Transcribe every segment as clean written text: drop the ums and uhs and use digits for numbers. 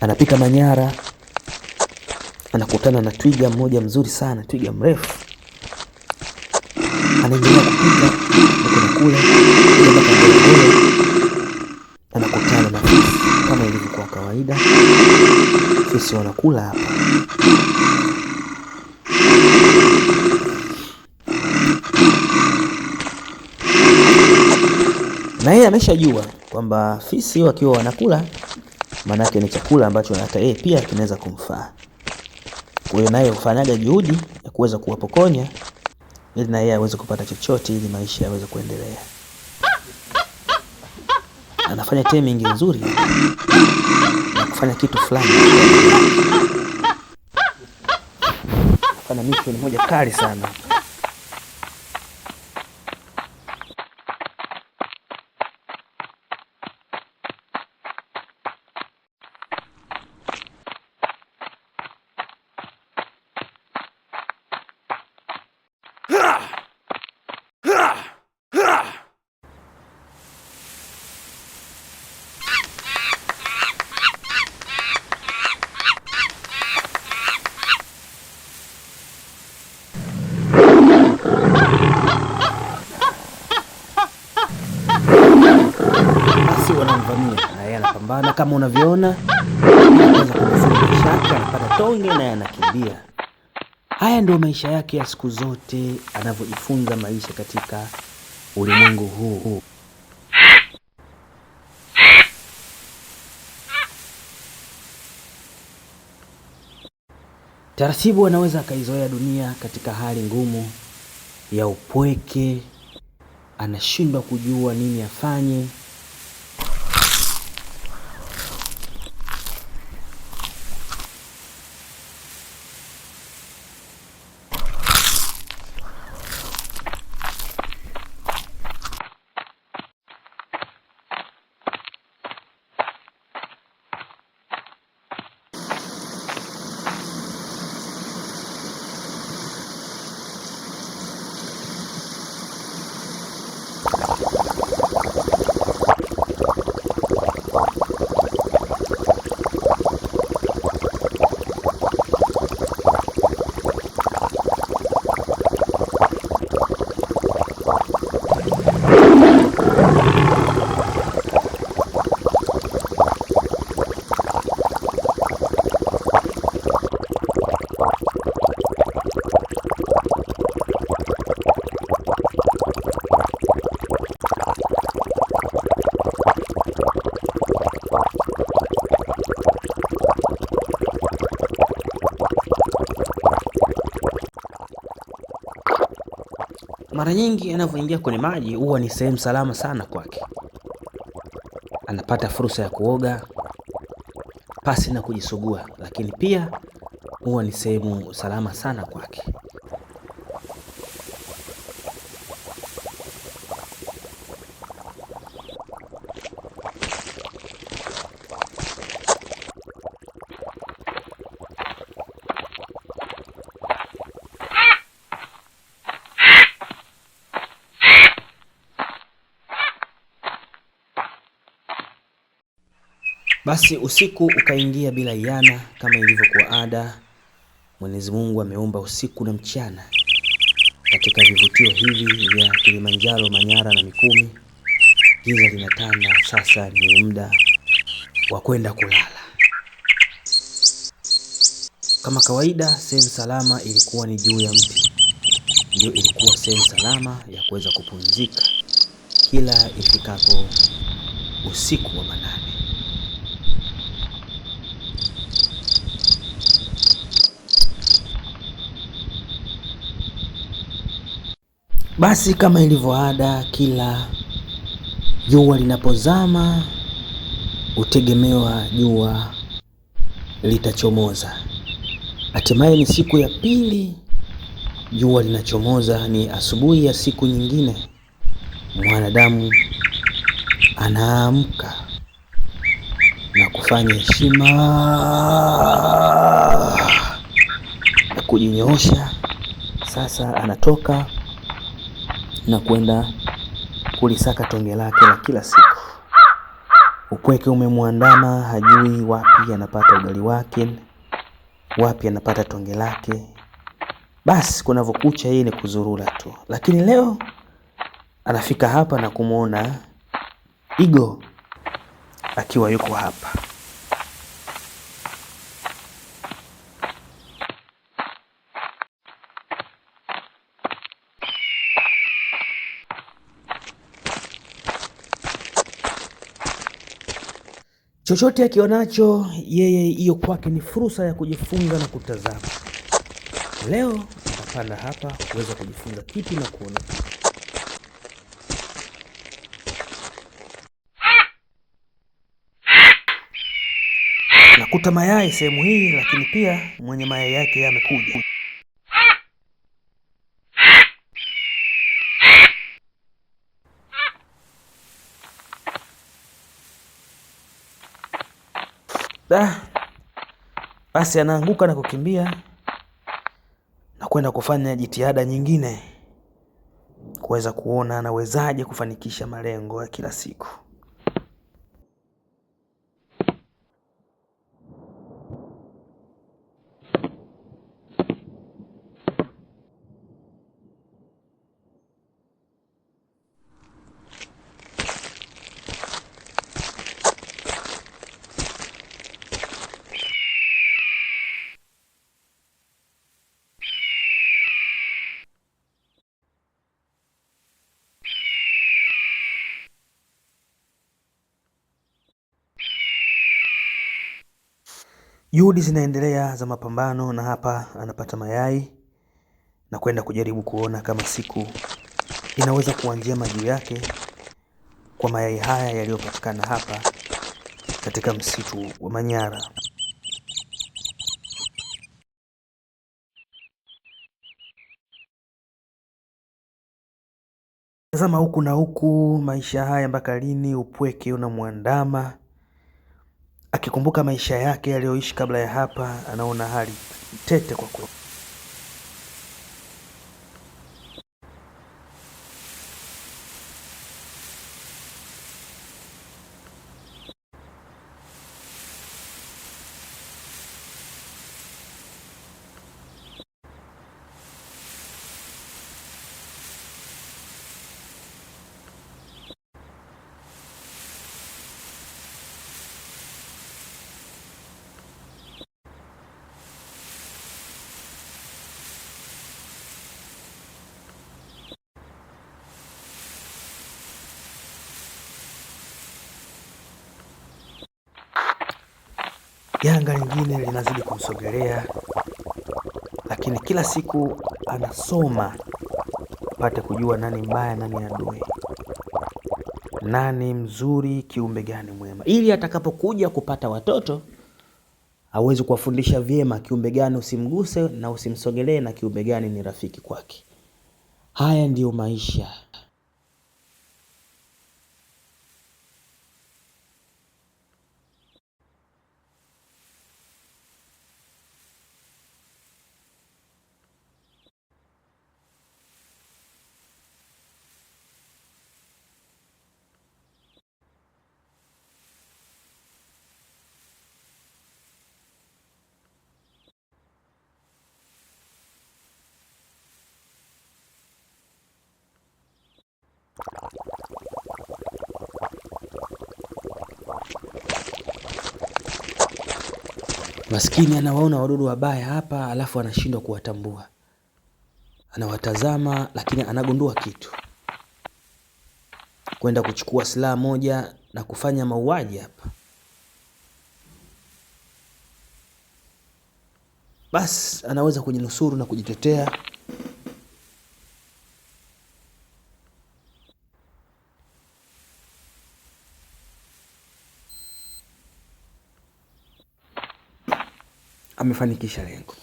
Anapita Manyara, anakutana na twiga mmoja mzuri sana, twiga mrefu. Anaendelea kupita huko na kule mpaka Ngorongoro, anakutana na fisi kama ilivyokuwa kawaida. Fisi wanakula hapa. Na yeye ameshajua kwamba fisi wakiwa wanakula maanake ni chakula ambacho hata yeye pia kinaweza kumfaa. Kwa hiyo naye hufanyaga juhudi ya kuweza kuwapokonya ili na yeye aweze kupata chochote ili maisha yaweze kuendelea. Anafanya timing nzuri na kufanya kitu fulani. Anafanya mission moja kali sana. Basi wanamvamia na yeye anapambana kama unavyoona, anaweza kunusuru maisha yake, anapata tonge naye anakimbia. Haya ndio maisha yake ya siku zote, anavyojifunza maisha katika ulimwengu huu. Taratibu anaweza akaizoea dunia katika hali ngumu ya upweke, anashindwa kujua nini afanye. Mara nyingi anavyoingia kwenye maji huwa ni sehemu salama sana kwake. Anapata fursa ya kuoga pasi na kujisugua, lakini pia huwa ni sehemu salama sana kwake. Basi usiku ukaingia bila hiana kama ilivyokuwa ada. Mwenyezi Mungu ameumba usiku na mchana. Katika vivutio hivi vya Kilimanjaro, Manyara na Mikumi, giza linatanda. Sasa ni muda wa kwenda kulala. Kama kawaida, sehemu salama ilikuwa ni juu ya mti, ndio ilikuwa sehemu salama ya kuweza kupumzika kila ifikapo usiku wa manane. Basi kama ilivyo ada, kila jua linapozama hutegemewa jua litachomoza. Hatimaye ni siku ya pili, jua linachomoza, ni asubuhi ya siku nyingine. Mwanadamu anaamka na kufanya heshima na kujinyoosha. Sasa anatoka na kwenda kulisaka tonge lake la kila siku. Upweke umemwandama, hajui wapi anapata ugali wake, wapi anapata tonge lake. Basi kunavyokucha yeye ni kuzurura tu, lakini leo anafika hapa na kumwona Igo akiwa yuko hapa. Chochote akionacho yeye, hiyo kwake ni fursa ya kujifunza na kutazama. Leo atapanda hapa kuweza kujifunza kitu na kuona kitu. Nakuta mayai sehemu hii, lakini pia mwenye mayai yake amekuja. Da, basi anaanguka na kukimbia na kwenda kufanya jitihada nyingine kuweza kuona anawezaje kufanikisha malengo ya kila siku. Juhudi zinaendelea za mapambano, na hapa anapata mayai na kwenda kujaribu kuona kama siku inaweza kuwa njema juu yake kwa mayai haya yaliyopatikana hapa katika msitu wa Manyara. Tazama huku na huku, maisha haya mpaka lini? Upweke unamwandama. Akikumbuka maisha yake aliyoishi kabla ya hapa, anaona hali tete kwa kweli. Janga lingine linazidi kumsogelea, lakini kila siku anasoma apate kujua nani mbaya, nani adui, nani mzuri, kiumbe gani mwema, ili atakapokuja kupata watoto aweze kuwafundisha vyema kiumbe gani usimguse na usimsogelee na kiumbe gani ni rafiki kwake. Haya ndiyo maisha. Maskini anawaona wadudu wabaya hapa, alafu anashindwa kuwatambua. Anawatazama lakini anagundua kitu, kwenda kuchukua silaha moja na kufanya mauaji hapa. Basi anaweza kujinusuru na kujitetea. Amefanikisha lengo.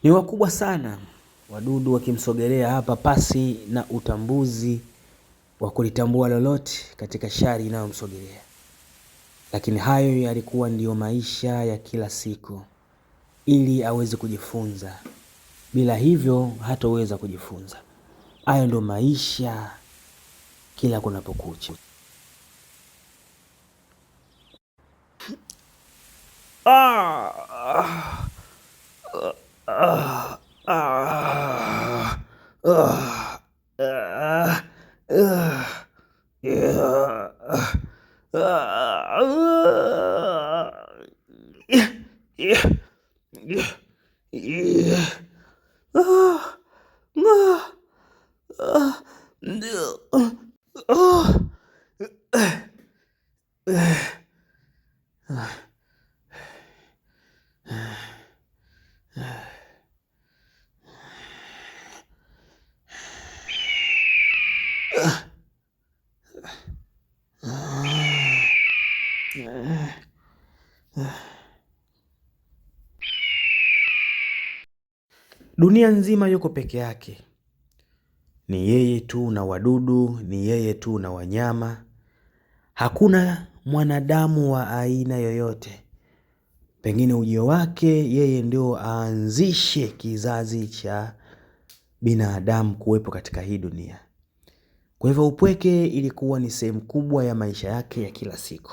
Ni wakubwa sana, wadudu wakimsogelea hapa pasi na utambuzi wa kulitambua lolote katika shari inayomsogelea. Lakini hayo yalikuwa ndiyo maisha ya kila siku ili aweze kujifunza. Bila hivyo hatoweza kujifunza. Hayo ndio maisha kila kunapokucha. Dunia nzima yuko peke yake. Ni yeye tu na wadudu, ni yeye tu na wanyama. Hakuna mwanadamu wa aina yoyote. Pengine ujio wake yeye ndio aanzishe kizazi cha binadamu kuwepo katika hii dunia. Kwa hivyo upweke ilikuwa ni sehemu kubwa ya maisha yake ya kila siku.